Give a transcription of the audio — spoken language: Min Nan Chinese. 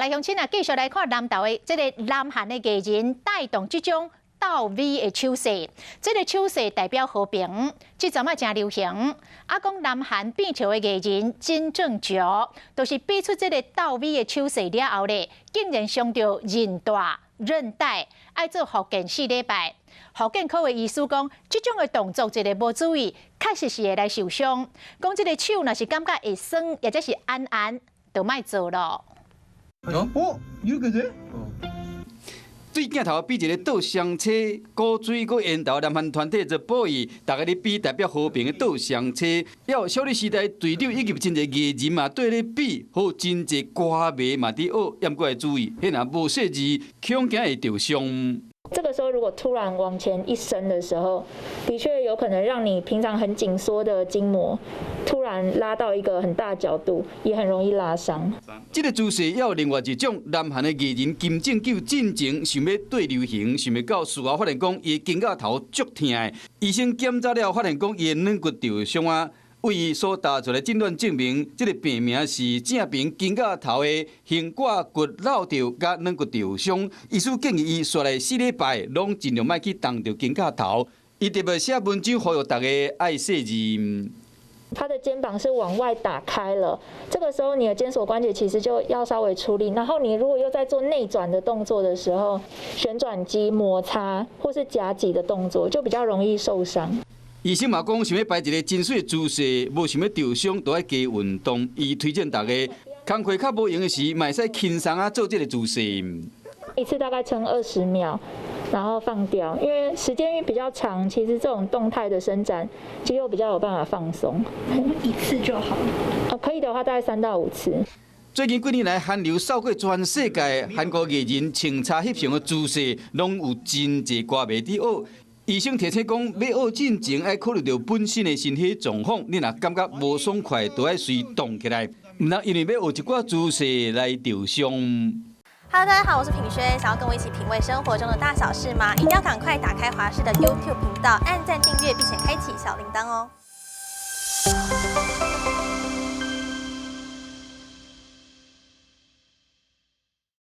來鄉親啊，繼續來看南投的這个南韓的藝人帶動這種倒 V 的手勢，這个手勢代表和平，這陣仔誠流行。啊，講南韓變潮的藝人金正哲，就是比出這个倒 V 的手勢了後咧，竟然傷著韌帶，愛做復健4禮拜。復健科的醫師講，這種的動作一个無注意，確實是會來受傷。講這个手若是感覺會酸，或者是絚絚，就莫做囉。哦，이렇게 돼？對鏡頭比一个倒雙叉，鼓吹閣緣投南韓團體 The Boyz，逐家咧比代表和平的倒雙叉。猶少女時代隊長以及真濟藝人嘛綴咧比，予真濟歌迷嘛佇學，毋過愛注意，彼若無細膩，恐驚會著傷。這個時候如果突然往前一伸的時候，的確有可能讓你平常很緊縮的筋膜突然拉到一個很大角度，也很容易拉傷。這个姿勢猶有另外一種，南韓的藝人金正久進前想欲綴流行，想袂到事後發現講伊的肩胛頭足疼的，醫生檢查了發現講伊的軟骨受傷啊。為伊所打出來診斷證明，這个病名是正平肩胛頭的橫掛骨漏掉佮軟骨受傷。醫師建議伊紲來4禮拜，攏盡量莫去動著肩胛頭。伊特別寫文章呼籲大家愛細膩。他的肩膀是往外打開了，這個時候你的肩鎖關節其實就要稍微出力，然後你如果又在做內轉的動作的時候，旋轉肌摩擦或是夾擠的動作，就比較容易受傷。醫生嘛講，想欲擺一个真媠姿勢，無想欲受傷，都愛加運動。伊推薦大家，工課較無閒的時，嘛會使輕鬆仔做這个姿勢。一次大概撐20秒，然後放掉，因為時間比較長，其實這種動態的伸展，肌肉比較有辦法放鬆。一次就好了。哦，可以的話，大概3到5次。最近幾年來，韓流掃過全世界，韓國藝人穿插翕相的姿勢，攏有真濟歌迷佇學。醫生提醒講，欲學進前愛考慮著本身的身體狀況，你若感覺無爽快，就愛隨動起來，毋通因為欲學一寡姿勢來受傷。 Hello，大家好，我是品軒，想要跟我一起品味生活中的大小事嗎？一定要趕快打開華視的 YouTube 頻道，按讚訂閱，並且開啟小鈴鐺哦。